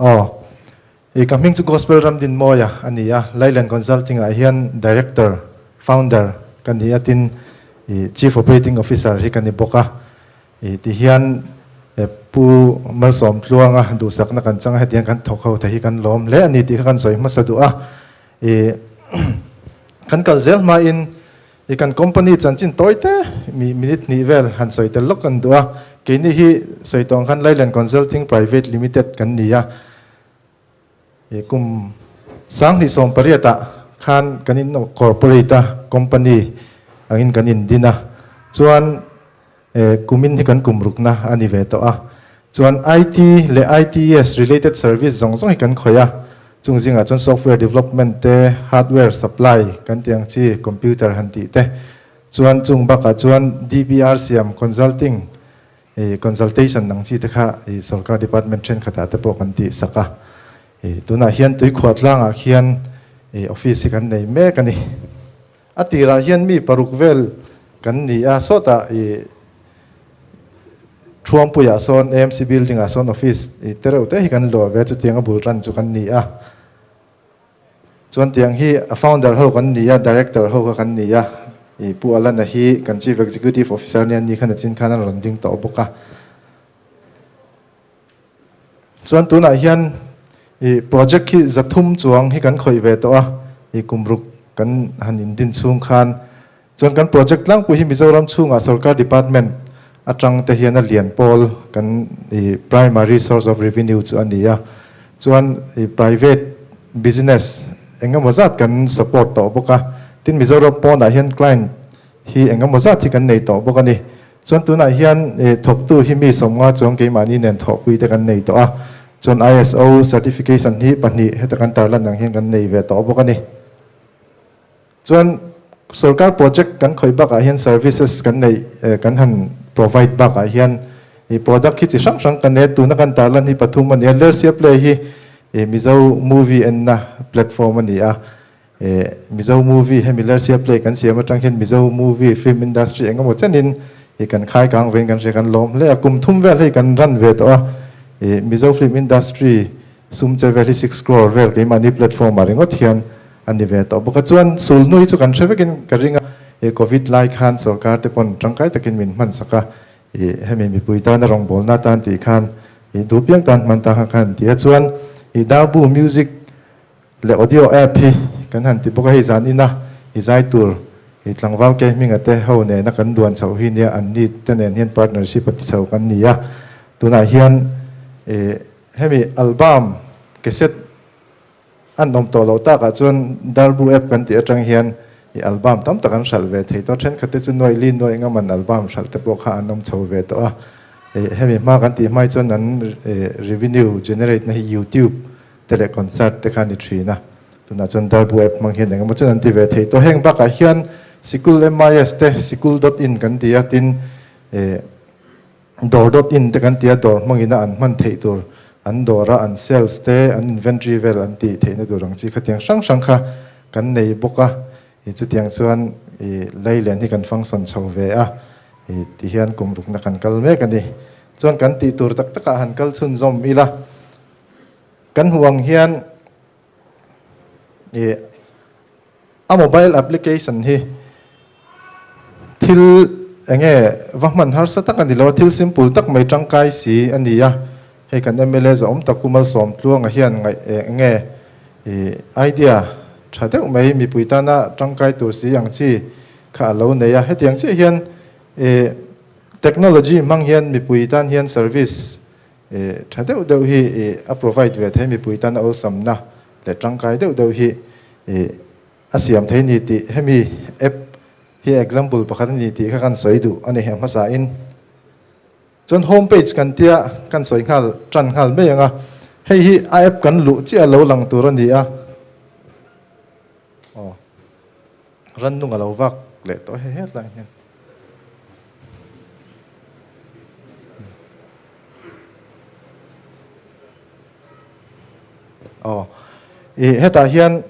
Aw. I ka hming chu Gospel Ramdinmawia a ni a, Lailen Consulting ah hian Director, Founder ka ni a tin i Chief Operating Officer hi ka ni bawk a. I ti hian Pu Malsawm Tluanga duhsakna kan chang a, hetiang kan thawk ho thei hi kan lawm hle a ni tih kha kan sawi hmasa duh a. I kan kal zel hmain I kan company chanchin tawi te mi minute hnih vel han sawi tel lawk kan duh a, keini hi sawi tawh ang khan Lailand Consulting Private Limited kan ni a, i kum 2018 ah khan kan in corporate a, company angin kan in din a, chuan kumin hi kan kum rukna a ni ve tawh a, chuan IT leh ITS related service zawng zawng hi kan khawih a, chung zingah chuan software development te, hardware supply kan tih ang chi computer han tih te, chuan chung bakah chuan DBR siam consulting ih consultation ang chi te kha ih sorkar department thenkhatah te pawh kan tih sak a, ih tunah hian tuikhuah tlangah khian ih office hi kan nei mek a ni. A tirah hian mi paruk vel kan ni a, sawtah i Thuampuiah sawn AMC building ah sawn office i te reuh te hi kan luah ve a, chutiang a bul tan chu kan ni a. Chuan tiang hi a founder ho kan ni a, director ho kha kan ni a, i Pu Alana hi kan chief executive officer nia ni khan a chin khan a rawn ding tawh bawk a. Chuan tunah hian i project hi 300 chuang hi kan khawih ve tawh a, i kum ruk kan han indin chhung khan. Chuan kan project tlangpui hi Mizoram chhungah sorkar department atang te hian a lian pawl kan i primary source of revenue chu a ni a. Chuan i private business eng emaw zat kan support tawh bawk a. Tin Mizoram pawnah hian client hi eng emaw zat hi kan nei tawh bawk a ni. Chuan tunah hian thawktu hi mi 50 chuang keimahni nen thawhpui te kan nei tawh a, chuan ISO certification hi pahnih heta kan tarlan ang hian kan nei ve tawh bawk a ni. Chuan sorkar project kan khawih bakah hian services kan neih kan han provide bakah hian i product hi chi hrang hrang kan nei a, tuna kan tarlan hi pathum a ni a, Lersia Play hi Mizo movie enna platform a ni a, Mizo movie hemi Lersia play kan siam atang hian Mizo movie film industry eng emaw chenin i kan khai kang vein kan hria kan lawm hle a, kum thum vel hei kan run ve tawh a, i Mizo film industry sum che vel hi six crore vel keimahni platform ah ringawt hian a ni ve tawh bawk a, chuan sulhnu hi chu kan hre vekin ka ring a, i covid lai khan sorkar te pawn tangkai takin min hman sak a, i hemi mipui tana rawngbawlna tan tih khan i duh piang tan hman ta kha khan ti a, chuan i Darbu music Leh audio app hi kan han ti bawk a, hei zan ina i zai tur i tlangval ke hminga te ho nena kan duan chhoh hi nia an ni te nen hian partnership a ti chho kan ni a, tunah hian i hemi album cassette an awm tawh loh takah chuan Darbu app kan tih atang hian i album tam tak an hralh ve thei tawh, thenkhat te chu nuaih li nuaih ngam an album hralh te pawh kha an awm chho ve tawh a, hemi hma kan tih hmai chuan an revenue generate na hi youtube te leh concert te kha a ni thin a, tunah chuan Darbu app hmang hian engemaw chen an ti ve thei tawh. Heng bakah hian sikul MIS te, sikul dot in kan ti a, tin eh dawr dot in te kan ti a, dawr hmangina an hman theih tur, an dawra an sales te, an inventory vel an tih theihna tur ang chi khatiang hrang hrang kha kan nei bawk a, ih chutiang chuan ih lei lian hi kan function chho ve a, ih tihian kum rukna kan kal mek a ni. Chuan kan tih tur tak takah han kal chhunzawm ila. Kan hmuh ang hian ih a mobile application hi thil eng nge va hman harsa tak a ni lo a, thil simple tak mai tangkai si a ni a, hei kan mla zawm tak Pu Malsawmtluanga hian ngaih eng nge ih idea tha deuh mai mipui tana tangkai tur si ang chi kha a lo nei a, hetiang chiah hian ih technology hmang hian mipui tan hian service I tha deuh deuh hi i a provide ve thei mipui tan a awlsamna leh tangkai deuh deuh hi i a siam thei ni tih hemi app hi example pakhat a ni tih kha kan sawi duh a ni a hmasa in. Chuan home page kan tia kan sawi nghal tan nghal mai ang a, hei hi a app kan luh chiah lo lang tur a ni a, aw rannung a lo vak leh tawh he hetlai hian. Aw i hetah hian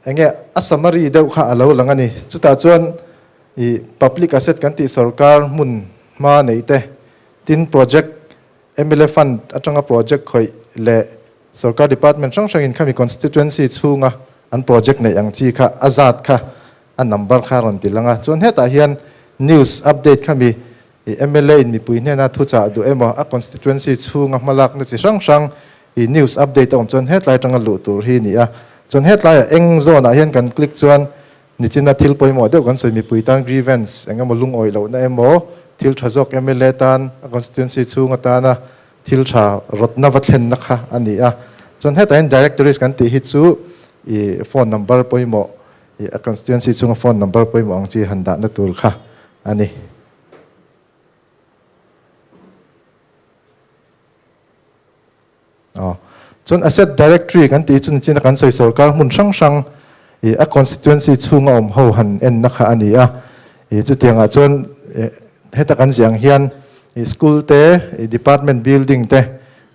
eng nge a summary deuh kha a lo lang a ni. Chutah chuan i public asset kan tih sorkar hmun hma neih te, tin project mla fund atanga project khawih leh. Sorkar department hrang hrangin khami constituency chhunga an project neih ang chi kha a zat kha a number kha a rawn ti lang a. Chuan hetah hian news update khami i mla in mipui hnena thuchah duh emaw a constituency chhunga hmalakna chi hrang hrang i news update a awm chuan hetlai atanga luh tur hi a ni a. Chuan hetlaiah eng zone ah hian kan click chuan Nichina thil pawimawh deuh kan sawi mipui tan grievance eng emaw lungawi lohna emaw thil tha zawk mla tan a constituency chhung atana thil tha rawtna va thlenna kha a ni a. Chuan hetah hian directories kan tih hi chu i phone number pawimawh i a constituency chhunga phone number pawimawh ang chi han dahna tur kha a ni. Aw. Chuan asset directory kan tih chu nichina kan sawi sorkar hmun hrang hrang ih a constituency chhunga awm ho han enna kha a ni a. Ih chutiangah chuan ih heta kan ziah ang hian ih school te, ih department building te,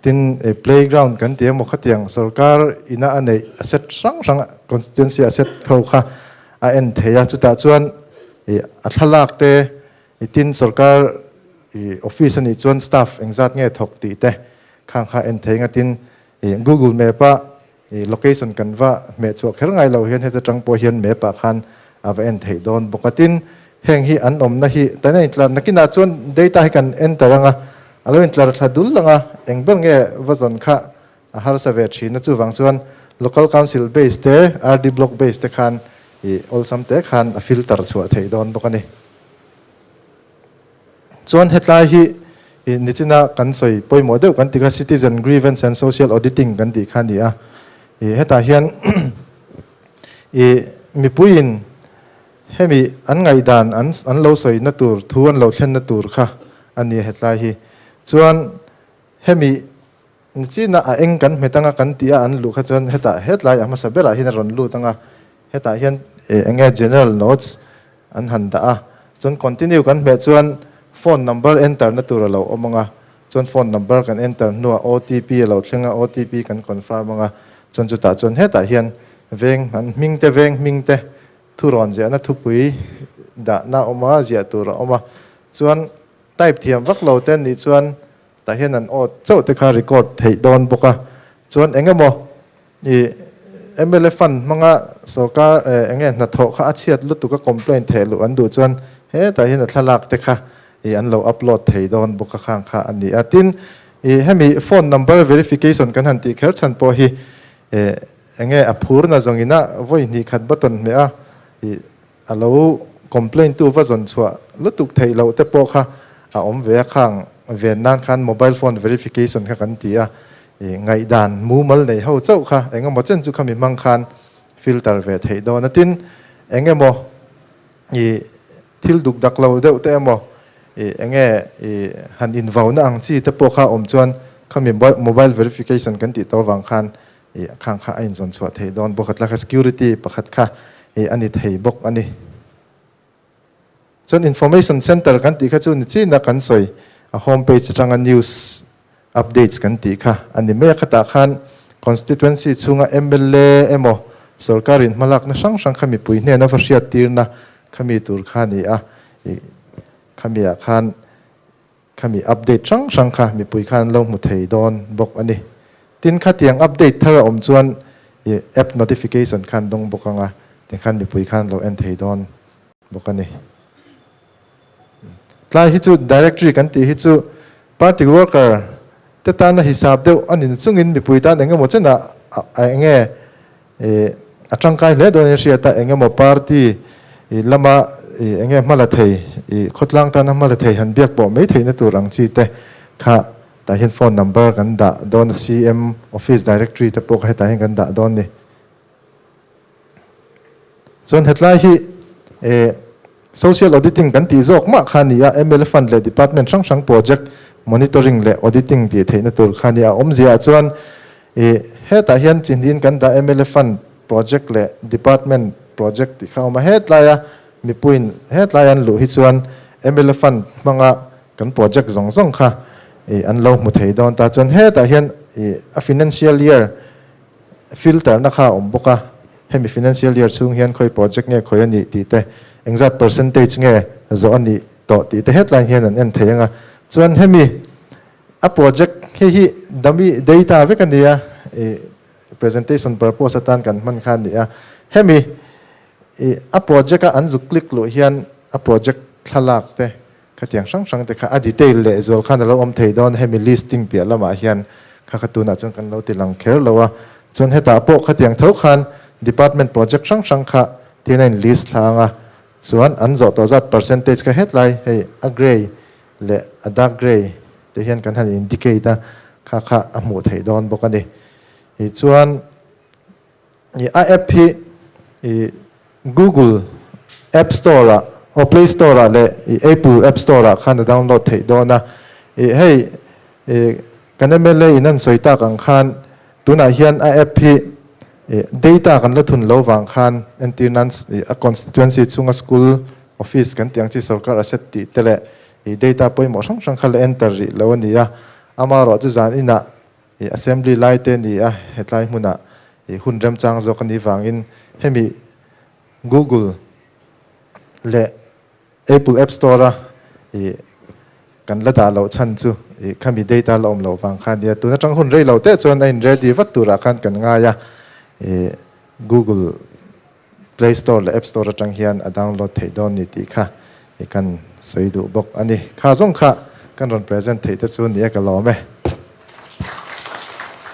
tin ih playground kan tih emaw khatiang sorkar ina a neih asset hrang hrang constituency asset ho kha a en thei a. Chutah chuan ih a thlalak te, ih tin sorkar ih office a nih chuan staff engzat nge thawk tih te Khang kha en thei ngatin ih Google Map a ih location kan va hmeh chhuah kher ngai lo hian heta tang pawh hian map ah khan a va en theih dawn bawk a. Tin, heng hi an awmna hi tana intlar nakinah chuan data hi kan enter anga a lo intlar thla dul ang a, eng ber nge va zawn kha a harsa ve thin a. Chuvang chuan local council base te, RD block base te khan ih awlsam te khan a filter chhuah theih dawn bawk a ni. Chuan hetlai hi ih nichina kan sawi pawimawh deuh kan ti kha Citizen Grievance and Social Auditing kan tih kha a ni a. Ih hetah hian ih mipuiin hemi an ngaihdan an an lo sawina tur thu an lo thlenna tur kha a ni a hetlai hi. Chuan hemi nichina a eng kan hmet anga kan tih a an luh kha chuan hetah hetlai a hmasa berah hian a rawn lut anga hetah hian ih eng nge General Notes An han dah a, chuan continue kan hmeh chuan phone number enter na tur a lo awm ang a, chuan phone number kan enter hnuah OTP a lo thleng a, OTP kan confirm ang a, chuan chutah chuan hetah hian veng an hming te veng hming te thu rawn ziahna thupui dahna a awm a, ziah tur a awm a, chuan type thiam vak lo te nih chuan tah hian an aw chauh te kha record theih dawn bawk a, chuan eng emaw I mla fund hmanga sorkar enge hnathawh kha a chhiat lutuk a complaint theh luh an duh chuan hetah hian a thlalak te kha i an lo upload thei dawn bawk a khang kha a ni a. Tin, i hemi phone number verification kan han tih kher chhan pawh hi enge a phurna zawngin a vawi hnih khat button hmeh a i A lo complaint tu va zawn chhuah lutuk theih loh te pawh kha a awm ve a, khang ven nan khan mobile phone verification kha kan ti a, ih ngaihdan mumal nei ho chauh kha eng emaw chen chu khami hmang khan filter ve theih dawn a, tin eng emaw ih thil duk dak lo deuh te emaw ih eng nge ih han invauna ang chi te pawh kha awm chuan khami mobile verification kan tih tawh avang khan Ih khang kha a inzawn chhuah theih dawn bawk a, tlaka security pakhat kha ih a ni thei bawk a ni. Chuan information center kan tih kha chu ni chin a kan sawi a home page atanga news updates kan tih kha a ni mai a, khatah khan constituency chhunga mla emaw sorkar in hmalakna hrang hrang kha mipui hnena va hriattirna khami tur kha a ni a, ih khami ah khan Khami update hrang hrang kha mipui khan an lo hmu thei dawn bawk a ni. Tin, khatiang update thar a awm chuan i app notification khan dawng bawk ang a, tikhan mipui khan lo en thei dawn bawk a ni. Tlai hi chu directory kan tih hi chu party worker te tana hisap deuh a ni chungin mipui tan engemaw chenah a enge Ih, a tangkai hle dawn in hriat a, eng emaw party ih lama ih eng nge hma la thei, ih khawtlang tana hma la thei han biak pawh mai theihna tur ang chi te kha tah hian phone number kan dah dawn a, CM office directory te pawh kha hetah hian kan dah dawn ni. Chuan hetlai hi ih social auditing kan tih zawk mah kha a ni a, mla fund leh department hrang hrang project monitoring leh auditing tih theihna tur kha a ni a, awmzia ah chuan Ih, hetah hian chi hnihin kan dah mla fund project leh department project tih kha a awm a, hetlaia mipuiin hetlai an luh hi chuan mla fund hmanga kan project zawng zawng kha ih an lo hmu thei dawn ta. Chuan hetah hian ih a financial year filter na kha a awm bawk a, hemi financial year chhung hian khawi project nge khawi a nih tih te, engzat percentage nge zawh a nih tawh tih te hetlai hian an en thei ang a. Chuan hemi A project hei hi dummy data vek a nia, i presentation purpose atan kan hman kha a ni a. Hemi i a project a an zuk click luh hian a project thlalak te khatiang hrang hrang te kha a detail leh zual khan a lo awm thei dawn hemi listing piah lamah hian kha kha tunah chuan kan lo ti lang kher lo a. Chuan hetah pawh khatiang tho khan department project hrang hrang kha tin a in list thlang a. Chuan an zawh tawh zat percentage kha hetlai hei a grey leh a dark grey te hian kan han indicate a, kha kha a hmuh theih dawn bawk a ni. Ih chuan ih a app hi ih Google app store ah aw play store ah leh ih Apple app store ah khan a download theih dawn a. Ih hei ih kan mla in an sawi tak ang khan tunah hian a app hi ih data kan la thun lo vang khan entir nan ih a constituency chhunga school office kan tih ang chi sorkar asset tih te leh ih data pawimawh hrang hrang kha la enter rih lo a ni a, amaherawh chu zan inah ih assembly lai te a ni a, hetlai hmunah ih hun remchang zawk a nih vangin hemi Google leh Apple App Store a ih kan la dah loh chhan chu ih khami data la awm loh vang kha a nia, tun atang hun rei lo teh chuan a in ready vat turah khan kan ngai a, ih Google Play Store leh App Store atang hian a download theih dawn ni tih kha i kan sawi duh bawk a ni. Kha zawng kha kan rawn present theih te chu ni e ka lawm e.